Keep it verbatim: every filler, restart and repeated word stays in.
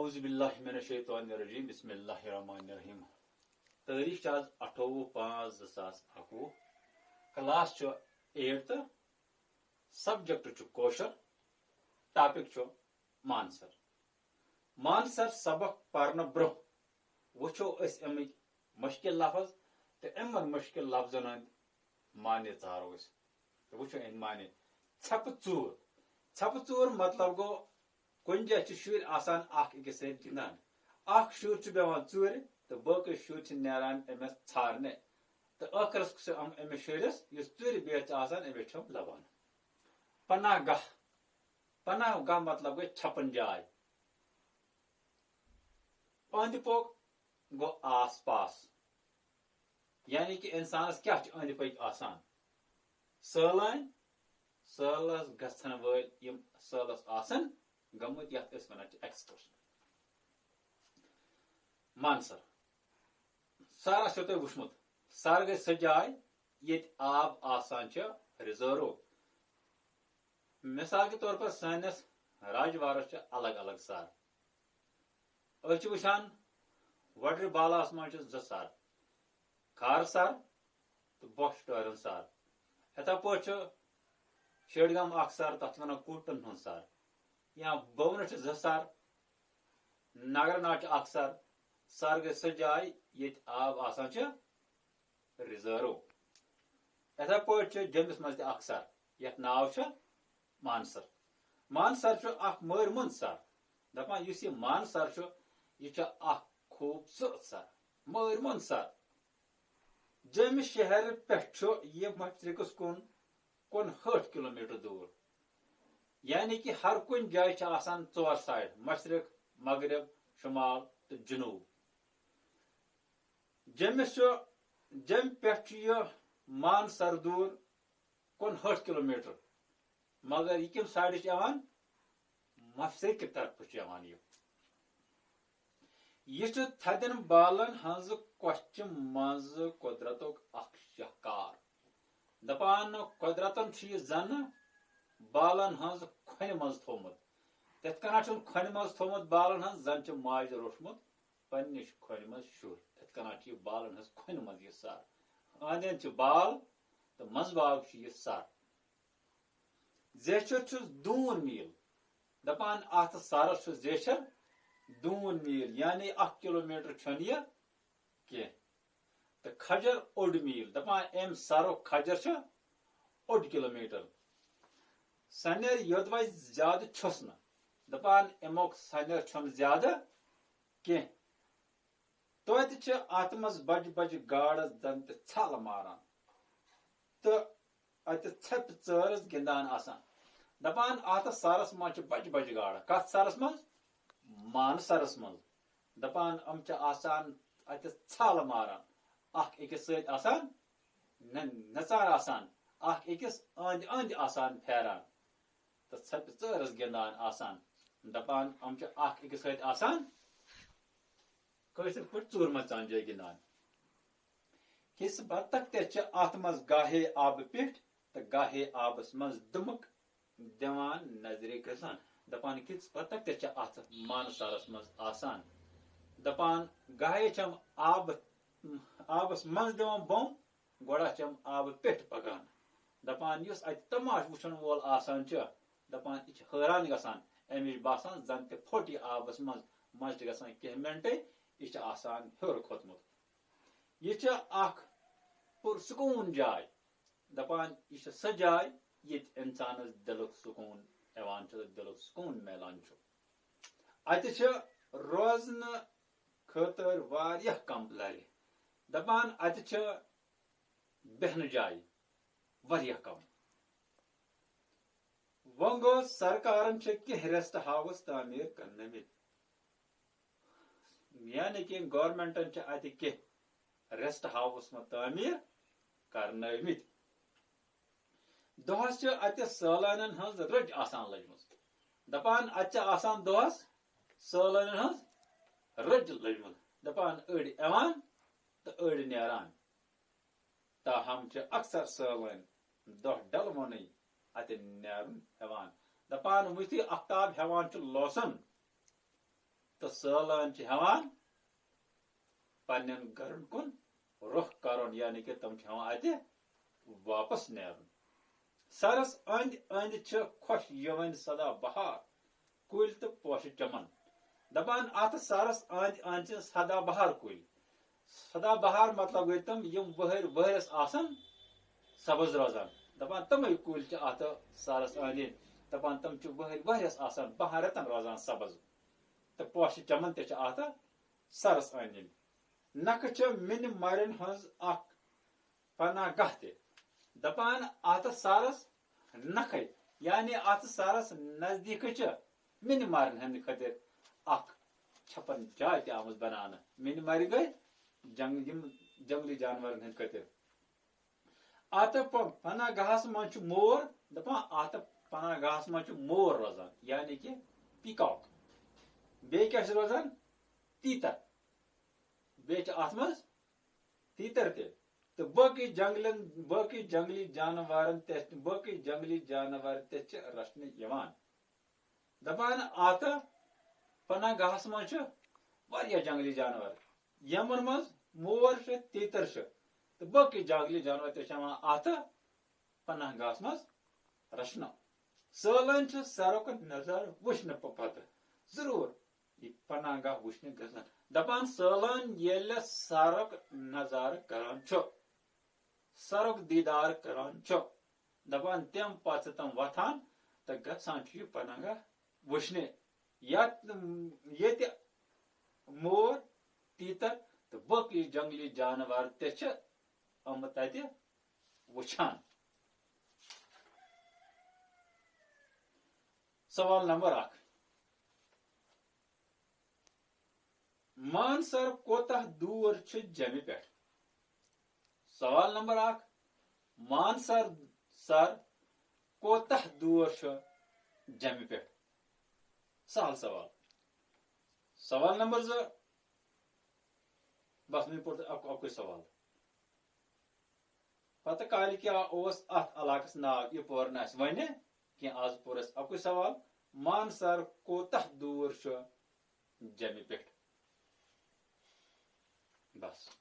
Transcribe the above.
اعوذ باللہ من الشیطان الرجیم، بسم اللہ الرحمن الرحیم۔ تٲریخ چھِ آز اَٹھووُہ پانٛژھ زٕ ساس اَکوُہ۔ کلاس چھُ ایٹتھ، سبجیکٹ چھُ کٲشُر، ٹاپک چھُ مانسر۔ مانسر سبق پرنہٕ برٛونٛہہ وٕچھو أسۍ اَمِکۍ مُشکِل لفظ تہٕ یِمن مُشکِل لفظن ہٕنٛدۍ معنی ژارو أسۍ تہٕ وٕچھو اَمِکۍ معنی۔ ژھٮ۪پہٕ ژوٗر۔ ژھٮ۪پہٕ ژوٗر مطلب گوٚو، کُنہِ جایہِ چھِ شُرۍ آسان اکھ أکِس سۭتۍ گِنٛدان۔ اکھ شُر چھُ بیٚہوان ژوٗرِ تہٕ باقٕے شُرۍ چھِ نیران أمِس ژھارنہِ۔ تہٕ ٲخرس چھِ یِم أمِس شُرِس، یُس ژوٗرِ بِہِتھ چھِ آسان، أمِس چھِ یِم لبان۔ پناہ گاہ۔ پناہ گاہ مطلب گٔے چھپن جاے۔ أنٛدۍ پوٚک گوٚو آس پاس۔ یعنی کہِ اِنسانَس کیٛاہ چھُ أنٛدۍ پٔکۍ آسان؟ سٲلٲنۍ، سٲلَس گژھن وٲلۍ، یِم سٲلَس آسن گٔمٕتۍ، یَتھ أسۍ وَنان چھِ ایکسکرشن۔ مانسر۔ سر آسیو تۄہہِ وٕچھمُت۔ سر گٔے سۄ جاے، ییٚتہِ آب آسان چھُ ریزرو۔ مثال کے طور پر سٲنِس راجوارس چھِ الگ الگ سر۔ أسۍ چھِ وٕچھان وۄڈرِ بالاہس منٛز چھِ زٕ سر، کھار سر تہٕ بۄچھِ ٹٲرۍ ہُنٛد سر۔ یِتھے پٲٹھۍ چھُ شیڈگام اکھ سر، تتھ چھِ ونان کوٗٹن ہُنٛد سر۔ یا بونہٕ چھِ زٕ سر، نگرٕ ناگ چھِ اکھ سر۔ سر گٔے سۄ جاے ییٚتہِ آب آسان چھِ ریزرو۔ یِتھے پٲٹھۍ چھُ جوٚمِس منٛز تہِ اکھ سر، یتھ ناو چھُ مانسر۔ مانسر چھُ اکھ مٲرۍ مۄنٛد سر۔ دپان یُس یہِ مانسر چھُ، یہِ چھُ اکھ خوٗبصوٗرت سر، مٲرۍ مۄنٛد سر۔ جوٚمہِ شہرٕ پٮ۪ٹھ چھُ یہِ مشرقس کُن کُن ہٲٹھ کلومیٹر دوٗر۔ یعنی کہِ ہر کُنہِ جایہِ چھِ آسان ژور سایڈ، مشرق، مغرب، شمال تہٕ جنوب۔ جوٚمِس چھُ، جوٚمہِ پٮ۪ٹھ چھُ یہِ مانسر دوٗر کُن ہٲٹھ کلومیٹر۔ مگر یہِ کَمہِ سایڈٕ چھُ یِوان؟ مشرق کہِ طرفہٕ چھُ یِوان یہِ۔ یہِ چھُ تھدٮ۪ن بالن ہٕنٛزِ کۄچھِ منٛز قۄدرتُک اکھ شاہکار۔ دپان، قۄدرتن چھُ یہِ زنہٕ بالن ہٕنٛز کھۄنہِ منٛز تھوومُت۔ تِتھ کٔنۍ چھُن کھۄنہِ منٛز تھوومُت بالن ہٕنٛز، زن چھُ ماجہِ روٚٹمُت پننِس کھۄنہِ منٛز شُر۔ تِتھ کٔنۍ چھُ یہِ بالن ہٕنٛز کھۄنہِ منٛز یہِ سر۔ أنٛدۍ أنٛدۍ چھِ بال تہٕ منٛزباگ چھُ یہِ سر۔ زیچھر چھُس دوٗن میٖل۔ دپان، اتھ سرس چھُ زیچھر دوٗن میٖل، یعنی اکھ کلومیٹر چھُنہٕ یہِ کینٛہہ۔ تہٕ کھجر اوٚڑ میٖل۔ دپان، امہِ سرُک کھجر چھُ اوٚڑ کلومیٹر۔ سنیر یوٚدوے زیادٕ چھُس نہٕ۔ دپان، امیُک سنیر چھُنہٕ زیادٕ کینٛہہ۔ توتہِ چھِ اتھ منٛز بجہِ بجہِ گاڈٕ زن تہِ ژھل ماران تہٕ اتہِ ژھپہِ ژٲرس گِنٛدان آسان۔ دپان، اتھ سرس منٛز چھِ بجہِ بجہِ گاڈٕ۔ کتھ سرس منٛز؟ مانسرس منٛز۔ دپان، یِم چھِ آسان اتہِ ژھل ماران، اکھ أکِس سۭتۍ آسان نہ-، نژان آسان، اکھ أکِس أنٛدۍ أنٛدۍ آسان پھیران تہٕ ژھپہِ ژٲرس گِنٛدان آسان۔ دپان، یِم چھِ اکھ أکِس سۭتۍ آسان کٲشِر پٲٹھۍ ژوٗرمہِ ژانجہِ گِنٛدان۔ کِژھ بطخ تہِ چھِ اتھ منٛز گاہے آبہٕ پیٚٹھۍ تہٕ گاہے آبس منٛز دُمُک دِوان نظرِ گژھان۔ دپان، کِژھ بطخ تہِ چھِ اتھ مانسرس منٛز آسان۔ دپان، گاہے چھم آبہٕ، آبس منٛز دِوان بۄن، گۄڈٕ چھم آبہٕ پیٚٹھۍ پکان۔ دپان، یُس اتہِ تماشہٕ وٕچھن وول آسان چھُ، دپان، یہِ چھُ حٲران گژھان، أمِس چھُ باسان زن تہِ پھوٚٹ یہِ آبس منٛز، منٛز چھِ گژھان کینٛہہ منٹے، یہِ چھُ آسان ہیوٚر کھوٚتمُت۔ یہِ چھِ اکھ پُرسکوٗن جاے۔ دپان، یہِ چھِ سۄ جاے ییٚتہِ انسانس دِلُک سکوٗن یِوان چھُ تہٕ دِلُک سکوٗن میلان چھُ۔ اتہِ چھِ روزنہٕ خٲطرٕ واریاہ کمپہٕ لرِ۔ دپان، اتہِ چھِ بیٚہنہٕ جایہِ واریاہ کم۔ وۄنۍ گوٚو، سرکارن چھِ کینٛہہ ریسٹ ہاوس تعمیٖر کرنٲومٕتۍ۔ یعنی کہِ گورنمنٹن چھِ اتہِ کینٛہہ ریسٹ ہاوس منٛز تعمیٖر کرنٲومٕتۍ۔ دۄہس چھِ اتہِ سٲلٲنٮ۪ن ہٕنٛز رٔج آسان لٔجمٕژ۔ دپان، اتہِ چھِ آسان دۄہس سٲلٲنٮ۪ن ہٕنٛز رٔج لٔجمٕژ۔ دپان، أڑۍ یِوان تہٕ أڑۍ نیران۔ تاہم چھِ اکثر سٲلٲنۍ دۄہ ڈلوُنٕے اتہِ نیرُن ہٮ۪وان۔ دپان، یُتھُے اختاب ہٮ۪وان چھُ لوسُن، تہٕ سٲلٲنۍ چھِ ہٮ۪وان پننٮ۪ن گرن کُن رُخ کرُن، یعنی کہِ تِم چھِ ہٮ۪وان اتہِ واپس نیرُن۔ سرس أنٛدۍ أنٛدۍ چھِ خۄش یِوان سدا بہار کُلۍ تہٕ پوشہِ چمن۔ دپان اتھ سرس أنٛدۍ أنٛدۍ چھِ سدا بہار کُلۍ۔ سدا بہار مطلب گٔے تِم، یِم ؤہٕرۍ ؤہرِس آسان سبز روزان۔ دپان تِمے کُلۍ چھِ اتھ سرس أنٛدۍ أنٛدۍ۔ دپان تِم چھِ ؤہٕرۍ ؤہرِس آسان بہارن روزان سبز۔ تہٕ پوشہِ چمن تہِ چھِ اتھ سرس أنٛدۍ أنٛدۍ۔ نکھٕ چھِ مِنہِ مرٮ۪ن ہٕنٛز اکھ پناہ گاہ تہِ۔ دپان اتھ سرس نکھے، یعنی اتھ سرس نزدیٖکھٕے چھِ مِنہِ مرٮ۪ن ہٕنٛدِ خٲطرٕ اکھ چھپن جاے تہِ آمٕژ بناونہٕ۔ مِنہِ مرِ گٔے جنگ-، یِم جنگلی جانورن ہٕنٛدِ خٲطرٕ۔ اتھ پ-، پناہ گاہس منٛز چھُ مور، دپان اتھ پناہ گاہس منٛز چھُ مور روزان، یعنی کہِ پیکاک۔ بیٚیہِ کیٛاہ چھُ روزان؟ تیٖتر۔ بیٚیہِ چھِ اتھ منٛز تیٖتر تہِ۔ تہٕ باقٕے جنگلن، باقٕے جنگلی جانورن تہِ، باقٕے جنگلی جانور تہِ چھِ رچھنہٕ یِوان۔ دپان اتھ پناہ گاہس منٛز چھِ واریاہ جنگلی جانور، یِمن منٛز مور چھُ، تیٖتر چھُ، تہٕ باقٕے جنگلی جانور تہِ چھِ یِوان اتھ پناہ گاہس منٛز رچھنہٕ۔ سٲلٲنۍ چھِ سرُک نظارٕ وٕچھنہٕ پ-، پتہٕ ضروٗر یہِ پناہ گاہ وٕچھنہِ گژھان۔ دپان سٲلٲنۍ ییٚلہِ سرُک نظارٕ کران چھُ، سرُک دیٖدار کران چھُ، دپان تَمہِ پتہٕ چھِ تِم وۄتھان تہٕ گژھان چھُ یہِ پناہ گاہ وٕچھنہِ، یتھ، ییٚتہِ مور، تیٖتر تہٕ باقٕے جنگلی جانور تہِ چھِ آمٕتۍ تتہِ وٕچھان۔ سوال نمبر اکھ، مانسر کوتاہ دوٗر چھُ جیمہِ پٮ۪ٹھ؟ سوال نمبر اکھ، مانسر سر کوتاہ دوٗر چھُ جیمہِ پٮ۪ٹھ؟ سہل سوال۔ سوال نمبر زٕ، بس مےٚ پوٚر اکھ، اکُے سوال۔ پتہٕ کالہِ کیٛاہ اوس اتھ علاقس ناو؟ یہِ پوٚر نہٕ اسہِ وۄنۍ کینٛہہ، از پوٚر اسہِ اکُے سوال، مانسر کوتاہ دوٗر چھُ جیمہِ پٮ۪ٹھ؟ بس۔